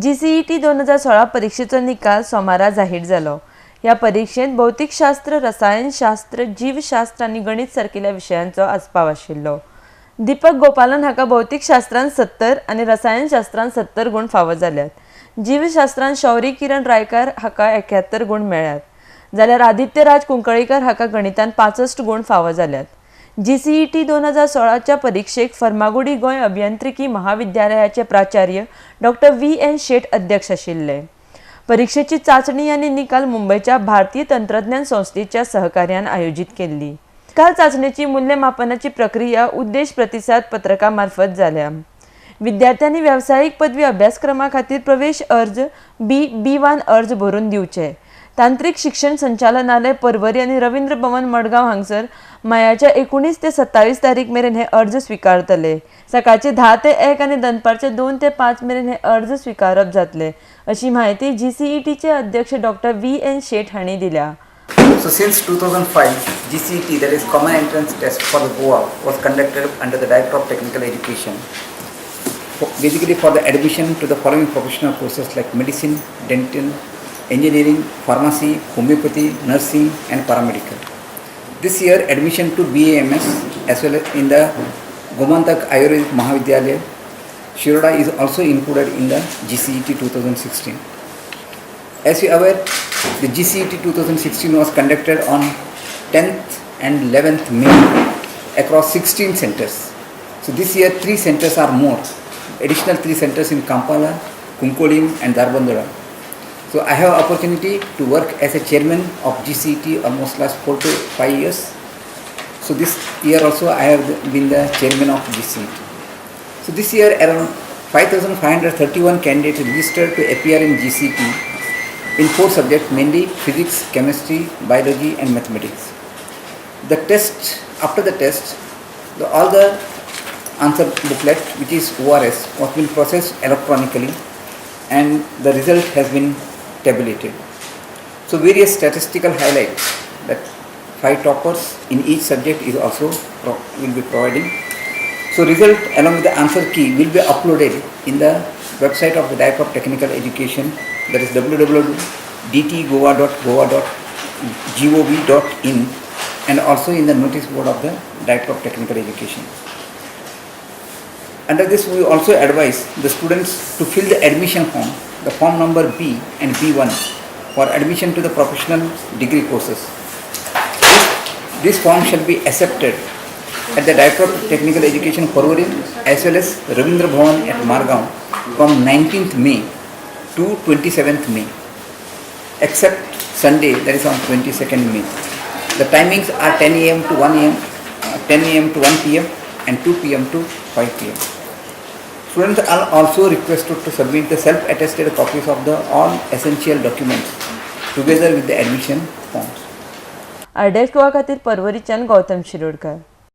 GCET 2016 परिक्षेचो निकाल सोमारा जाहीर जालो. ह्या परिक्षेंत भौतिकशास्त्र, रसायनशास्त्र, जीवशास्त्र आनी गणित सारकिल्या विशयांचो आस्पाव आशिल्लो. दीपक गोपालन हाका भौतिकशास्त्रांत 70 आनी रसायनशास्त्रांत 70 गूण फावो जाल्यात. जीवशास्त्रांत शौरी किरण रायकार हाका 71 गूण मेळ्ळ्यात, जाल्यार आदित्य राज कुंकळीकर हाका गणितांत 65 गूण फावो जाल्यात. जीसीईटी 2016च्या परिक्षेक फर्मागुडी गोंय अभियांत्रिकी महाविद्यालयाचे प्राचार्य डॉक्टर व्ही.एन. शेट अध्यक्ष आशिल्ले. परिक्षेची चांचणी आनी निकाल मुंबयच्या भारतीय तंत्रज्ञान संस्थेच्या सहकार्यान आयोजीत केल्ली. निकाल चांचणेची मूल्यमापनाची प्रक्रिया उद्देश प्रतिसाद पत्रका मार्फत जाल्या. विद्यार्थ्यांनी वेवसायीक पदवी अभ्यासक्रमा खातीर प्रवेश अर्ज बी बी 1 अर्ज भरून दिवचे. तांत्रिक शिक्षण संचालनालय परवरी आनी रवींद्र भवन मडगांव हांगसर मायाच्या 19 ते 27 तारीख मेरेन हे अर्ज स्विकारतले. सकाळचे 10 ते 1 आनी दनपारचे 2 ते 5 मेरेन हे अर्ज स्विकारप जातले, अशी म्हायती जीसीईटीचे अध्यक्ष डॉक्टर व्ही.एन. शेट हांणी दिल्या. So since 2005, GCET, that is Common Entrance Test for the Goa, was conducted under the Director of Technical Education. Basically for the admission to the following professional courses like medicine, dental, engineering, pharmacy, homeopathy, nursing and paramedical. This year admission to BAMS as well as in the Gomantak Ayurvedic Mahavidyalaya, Shiroda is also included in the GCET 2016. As you are aware, the GCET 2016 was conducted on 10th and 11th May across 16 centers. So this year three centers are more, additional three centers in Kampala, Cuncolim and Dharbandora. So I have opportunity to work as a chairman of GCET almost last 4 to 5 years. So this year also I have been the chairman of GCET. So this year around 5,531 candidates registered to appear in GCET in four subjects, mainly physics, chemistry, biology and mathematics. The test, after the test, all the answer booklet, which is ORS, was been processed electronically and the result has been tabulated. So various statistical highlights that five toppers in each subject is also will be providing. So result along with the answer key will be uploaded in the website of the Director of Technical Education, that is www.dtegoa.goa.gov.in, and also in the notice board of the Director of Technical Education. Under this, we also advise the students to fill the admission form, the form number B and B1 for admission to the professional degree courses. This form shall be accepted at the Director of Technical Education, Porvorim, as well as Ravindra Bhavan at Margao from 19th May to 27th May, except Sunday, that is on 22nd May. The timings are 10 a.m. to 1 a.m., 10 a.m. to 1 p.m. and 2 p.m. to 5 p.m. Students are also requested to submit the self-attested copies of the all essential documents together with the admission forms. RDS Goa खातीर परवरीच्यान गौतम शिरोडकर.